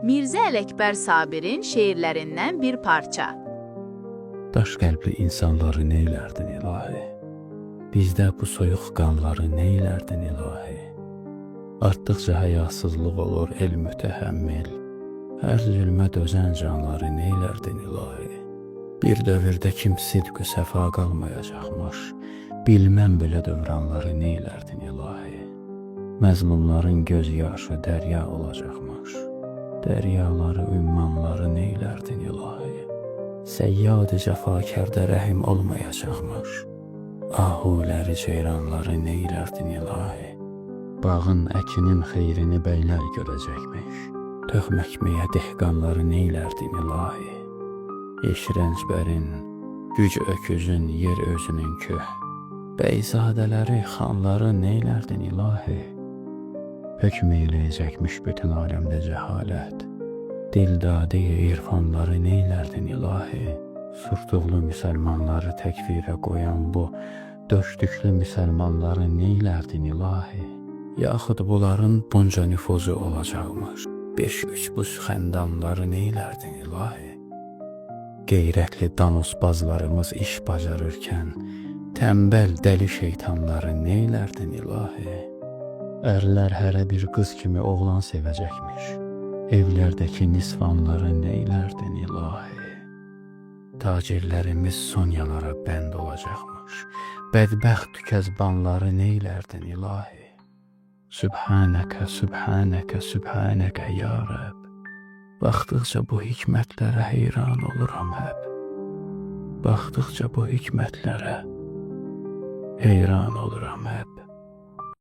Mirzə Ələkbər Sabirin şeirlərindən bir parça. Daş qəlbli insanları neylərdin ilahi? Bizdə bu soyuq qanları neylərdin ilahi? Artdıqca həyasızlıq olur el mütəhəmmil. Hər zülmə dözən canları neylərdin ilahi? Bir dövrdə kim sidqü səfa qalmayacaqmış. Bilməm belə dövranları neylərdin ilahi? Məzlumların göz yaşı dərya olacaqmış. Dəryaları, ümmanları neylərdin ilahi? Səyyad-ı cəfakərdə rəhim olmayacaqmış. Ahuləri, ceyranları neylərdin ilahi? Bağın, əkinin xeyrini bəylər görəcəkmiş. Töxm əkməyə dehqanları neylərdin ilahi? İş rəncbərin, güc öküzün, yer özününkü. Bəyzadələri, xanları neylərdin ilahi? Hökm eyləyəcəkmiş bütün aləmdə cəhalət. Dildadə irfanları neylərdin ilahi? Surtuqlu müsəlmanları təkfirə qoyan bu döşdüklü müsəlmanları neylərdin ilahi? Yaxud bunların bunca nüfuzu olacaqmış. Beş-üç bu xəndamları neylərdin ilahi? Qeyrətli danusbazlarımız iş bacarırkən, tənbəl dəli şeytanları neylərdin ilahi? Ərlər hərə bir qız kimi oğlan sevəcəkmiş. Evlərdəki nisvanları neylərdin ilahi? Tacirlərimiz Sonyalara bənd olacaqmış. Bədbəxt tükəzbanları neylərdin ilahi? Sübhanəkə, sübhanəkə, sübhanəkə ya Rəbb. Baxdıqca bu hikmətlərə heyran oluram həp. Baxdıqca bu hikmətlərə heyran oluram həp.